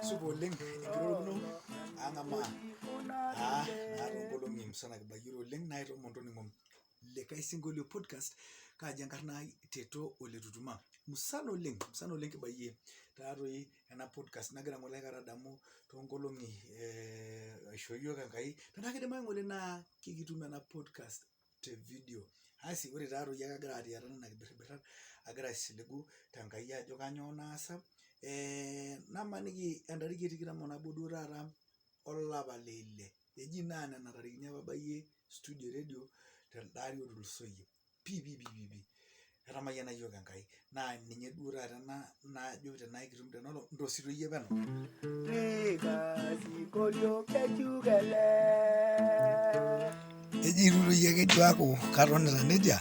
Supa oleng enkirorokino ang'amaa aa naa toonkolong'i musana kibayioro oleng naitoomon toning'o likae sinkolio podcast kaaji enkarna ai Tito ole Tutuma musana oleng musana oleng kibayie taatoi ena podcast nagira ng'ole aikata adamu toonkolong'i eh, aishoo yiok Enkai tenaa kidimayu ng'ole naa kikitum ena podcast te video asi ore taatoi ake agira atiata nena kibirribirat agira aisiligu tenkai ajo kanyoo naasa eh, namaniki entariki e tikitam onabo duo taata olapa le ile eji naa nena tarikini apa abayie studio e radio telde ari otulusoyie pii pii pii pii etamayiana yiok Enkai naa ninye duo taata ena najo tenaa ekitum tena olong ntosito iyie peno. Eji itu doi ake duo aaku katonita nejia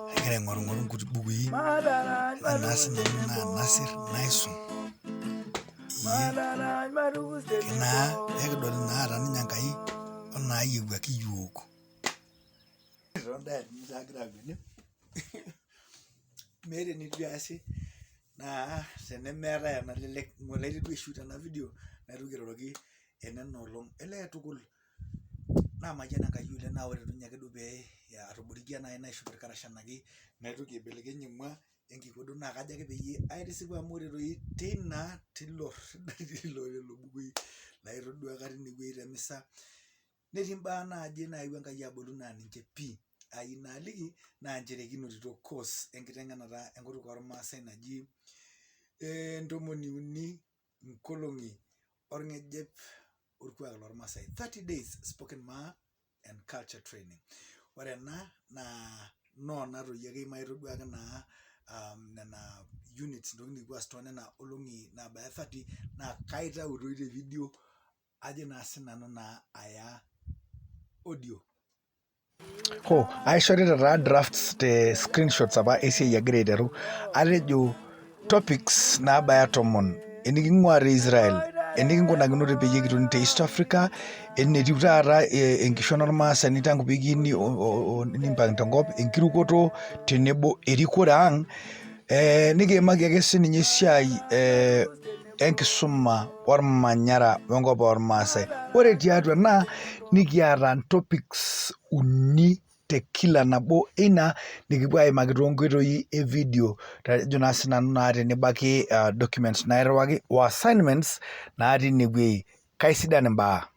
agira aing'orung'oru nkuti bukui ajo naa sinanu naa nasirr naisum ee naa pekidol naa taata ninye Enkai onaayiewuaki iyiook. Toondaetini taa agira akweni meeta enitu easi naa tenemeetae enalelek ng'ole aiteru duo aishoot ena video naitoki airoroki enena olong elee tukul naamayian Enkai oleng naa ore doi ninye ake duo pee atoborikia naaji naishop irkarash anake naitoki aibelekeny emua enkikoo duo naa kajo ake peyie aitisipu amu ore doi teina tilo tilo lelo bukui laitoduaka tinewueji te misa Netii imbaa naaje naewuo Enkai abolu naa ninche pii ayieu naaliki naa nchere kinotito course enkiteng'enata enkutuk ormaasai naji 30 nkolong'i orng'ejep orkuak lormaasai 30 days spoken maa and culture training. Ore ena naa noona toi ake maitoduaki naa nena units ntokitin nikipuo aas toonena olong'i nabaya 30 naa kaitau toi te video ajo naa sinanu naa aya audio. Hoo, aishorita taa drafts te screenshots apa esiai agira aiteru. Atejo topics naabaya 10 eniking'ua te Israel, enikinkunakinote peyie kitoni te East Africa, enetiu taata enkishon ormaasani tangu pikiini nimpang' tenkop, enkirukoto tenebo erikore ang', nikiimaki ake sininye esiai enkisuma ormanyara wenkop ormaasai. Ore tiatua ena nikiata ntopics uni te kila nabo eina nikipuo aimaki toonkoitoi e video ajo naa sinanu naa tenebo ake documents nairriwaki o assignments natii inewueji. Kaisidan imbaa.